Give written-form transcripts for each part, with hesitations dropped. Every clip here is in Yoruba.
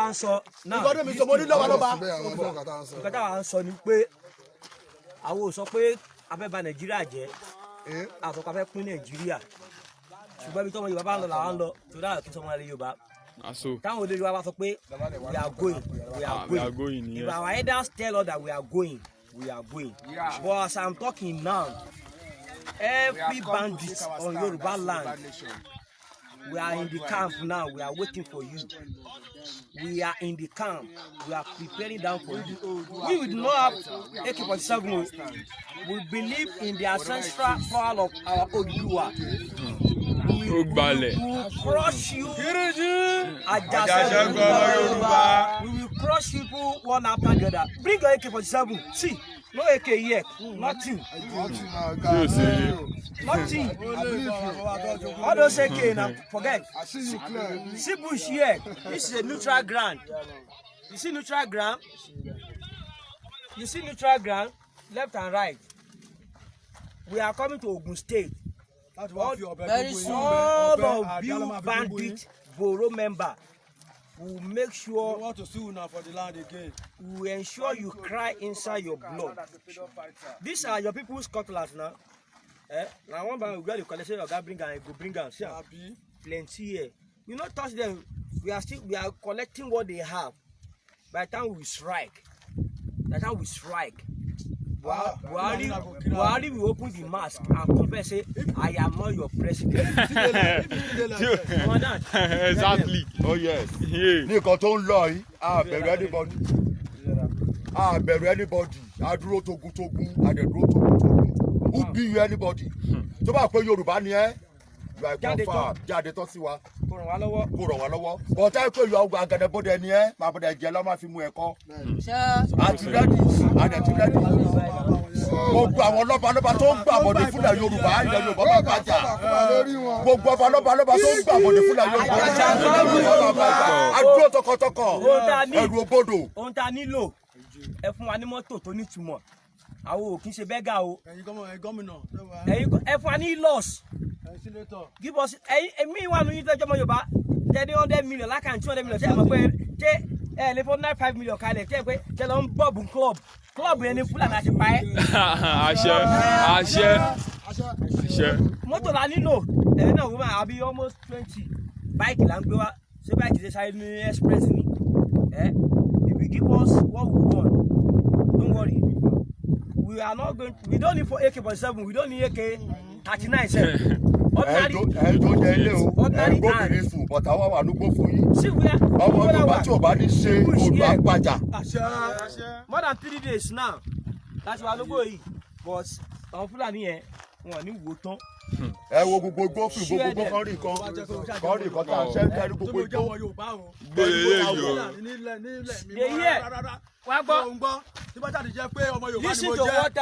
táwa ń sọ náà. Nǹkan tó mi sọ, mo ní lọ́balọ́ba. Nǹkan táwa ń sọ ni pé àwọn ò sọ pé a fẹ́ bà Nàìjíríà jẹ́, àtọ́kọ́ a fẹ́ pín Nàìjíríà, ṣùgbọ́n ibi tọ́mọ Yorùbá bá ń lọ làwa ń lọ, torí àwọn kì í sọmọ ilẹ̀ Yorùbá. Aso. Táwọn olórí wa bá sọ pé we are going, we are Ah, we going. are going, If yes. our elders tell us that we are going, we are going. But as I'm talking now, every bandit on Yoruba land, we are in the camp now. We are waiting for you. We are in the camp. We are preparing down for you. We will not have AK-47 o. We believe in the ancestral power of our Oduduwa. Ó gbalẹ̀. We will crush you. Àjàṣẹ́gun ọmọ Yorùbá. We will crush people one after the other. Bring your AK-47. See, no AK here, nothing. Tí ò sí. Nothing. All those AK now, forget. See bush here. This is a neutral ground. You see neutral ground? You see neutral ground, left and right. We are coming to Ogun State. Very soon. All of you bandit Boro member will make sure We want to see una for the land again. We will ensure you cry inside your blood. These are your people's cutlass now. Eh? Na one by one we get the collection, oga bring am, go bring am. See am, Abi. Plenty here. We no touch them. We are collecting what they have. By the time we strike, by the time we strike, Ah, Buhari, Buhari will open the mask and confess, say, "I am not your president." Commandant. Exactly. Oh yes. Yeah. Ní nǹkan tó ń lọ yìí, a bẹ̀rù anybody, a bẹ̀rù anybody. A dúró togun-togun, a dẹ̀ dúró togun-togun. Who be you, anybody? Tó bá pé Yorùbá ni ẹ́, you are Jáde. Confirm, jáde tán sí wa. Kò ràn wá lọ́wọ́. Kó ràn wá lọ́wọ́. Bọ̀tá pé yọ agẹdẹbọdẹ ni ẹ́, máa bọ̀dẹ̀ jẹ́ lọ́ máa fi mú ẹ̀kọ́. A ti ready, a dẹ̀ ti ready. Gbogbo àwọn lọ́balọ́ba tó ń gbàbọ̀dé fúnlẹ̀ Yorùbá, ilẹ̀ Yorùbá bá bàjá. Gbogbo ọba lọ́balọ́ba tó ń gbàbọ̀dé fúnlẹ̀ Yorùbá, ilẹ̀ Yorùbá bá bàjá. A dúró tọkàntọkàn. Ohun tá a ní Ẹrù òbodò. Ohun tá a nílò, ẹ fún wa ní mọ́tò tó nítumọ̀. Àwọn ò kí ń ṣe beggar o. Ẹ̀yin gómìnà. Ẹ̀yin ẹ fún wa ní Hilux. Ẹ̀yin senator. Give us. Ẹ̀yin èmi wà nínú ìtọ́jú ọmọ Yorùbá tẹ́lẹ̀, 100 million l'account, 200 million. Ṣé ẹ mọ̀ pé ṣé ẹ lè fọ́ 95 million kalẹ̀? Ṣé ẹ pé ṣé lọ ń bọ̀bù club club yẹn ní Fúlàní àti pa ẹ́? Àṣẹ, àṣẹ, àṣẹ. Mọ́tò la nílò. Ẹ̀yin náà wọ́n máa àbí almost 20 bike là ń gbé wá. Ṣé bike ṣe sáré ní express ni ẹ? If you give us what we want, don't worry, we are not going, we don't need for AK-47, we don't need AK-39 sef. Ordinary. Ẹ tó jẹ ilé o, ẹ Ordinary. gbóbìnrin sùn, bọ̀tà wà wà núgbó fún yín. See where Ọmọ Yorùbá tí ò bá ní ṣe odò àgbàjà. More than 3 days now láti wà lógbó yìí, but àwọn Fúlàní yẹn, wọn ò ní wò tán. Ẹ wo gbogbo igbó fún gbogbo igbó kan rí nǹkan kan rí nǹkan tá a ṣe ń kẹrí Tó gbogbo mi jẹ́ igbó. ọmọ Yorùbá o. Gbé eléyìí o. Nílẹ̀ nílẹ̀ mi Dey hear. rárá. Wá gbọ́. Tó ń gbọ́. Tí bá jáde jẹ́ pé ọmọ Yorùbá ni Listen mo to jẹ́. what Tó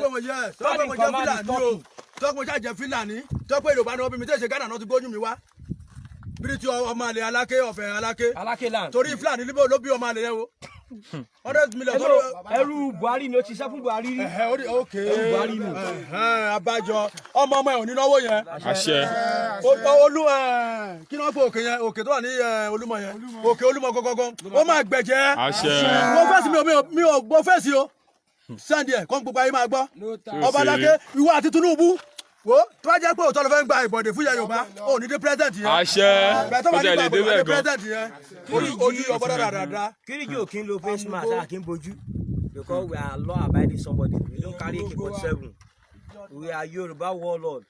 pé mo jẹ́, tó pé mo jẹ́ Command is Fúlàní o. talking. Tó pé mo jẹ́ Fúlàní. Tó pé Yorùbá ni wọ́n bí mi, tí èsè Ghana náà ti gbóyún mi wá. Bí ti ọmọ àlè Aláké ọ̀fẹ́ Aláké. Aláké land. Torí Fúlàní níbo ló bí ọmọ àlè yẹn o. 100 million tó Ẹrú Buhari ni, ó ti ṣiṣẹ́ fún Buhari rí. Ẹ̀hẹ́, ó rí ok. Ẹrú Buhari ni. Ẹ̀hẹ́n, abájọ ọmọ ọmọ ẹ̀ ò ní náwó yẹn. Àṣẹ. Olú ẹ̀, kí ni wọ́n pe òkè yẹn, òkè tó wà ní ẹ̀, Olúmọ yẹn, òkè Olúmọ gangan, ó máa gbẹ̀jẹ̀. Àṣẹ. Mo fèsì, mi ò gbọ́ fèsì o. Send ẹ̀ kọ́, gbogbo ayé máa gbọ́. Ọba Aláké, ìwọ àti Tinubu wo, tó bá jẹ́ pé òótọ́ ló fẹ́ ń gba ìbọ̀dé fún ìyá Yorùbá, ò ní dé president yẹn. Àṣẹ. Bẹ́ẹ̀ tó Ó bá ní tẹ̀lé gba ìbọ̀dé débẹ̀ dé gan. president yẹn, ojú ojú ọbọ̀ dáadáa. Kiriji ò kí ń lo face mask, a kì í bojú, because we are law abiding somebody. We don't carry AK-47. We are Yoruba warlord.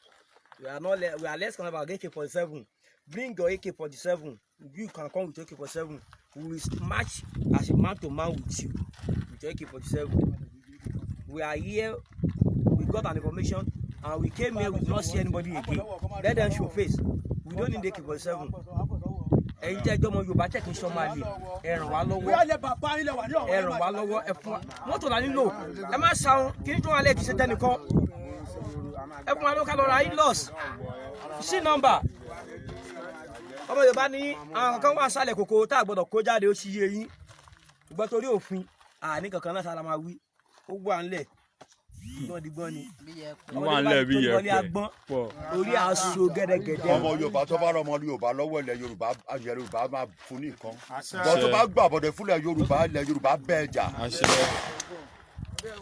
We are not we are less concerned about AK-47. Bring your AK-47. You can come with AK-47. We will march as a man to man with you with your AK-47. We are here. We got an information and we came here. We did not see anybody again. Let them show face. We don't need AK-47. Ẹ̀yin tẹ́ ẹjọ́ ọmọ Yorùbá tẹ̀ kí n sọ máa lè, ẹ ràn wá lọ́wọ́. Bóyá lẹ bàbá yín lẹ wà ní ọ̀wọ́. Ẹ ràn wá lọ́wọ́, ẹ fún wa mọ́tò là nílò. Ẹ má ṣàwọn kí ní tó wà lẹ́ẹ̀ kí ṣe tẹnìkan. Ẹ fún wa ló ká lọ ra Hilux sí nọ́mbà. Ọmọ Yorùbá ní àwọn kankan wà sálẹ̀ kòkó tá a gbọ́dọ̀ kó jáde. Ó sì yé yín, ṣùgbọ́n torí òfin àní kankan náà sára máa wí. Ó wà ńlẹ̀. Gbọ́ndigbọ́n ni. Wọ́n wà nílẹ̀ bí Ọmọdé bá ti tó yẹ̀pẹ̀ agbọ́n, pọ̀. orí aṣọ gẹ́dẹ́gẹ́dẹ́. Ọmọ Yorùbá tó bá rọ ọmọ Yorùbá lọ́wọ́, ilẹ̀ Yorùbá, ilẹ̀ Yorùbá máa fún ní nǹkan bọ́. Tó bá gbà bọ̀dẹ̀ fúnlẹ̀ Yorùbá, ilẹ̀ Yorùbá bẹ́ẹ̀ jà. Àṣẹ.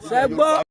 Ṣẹ gbọ́.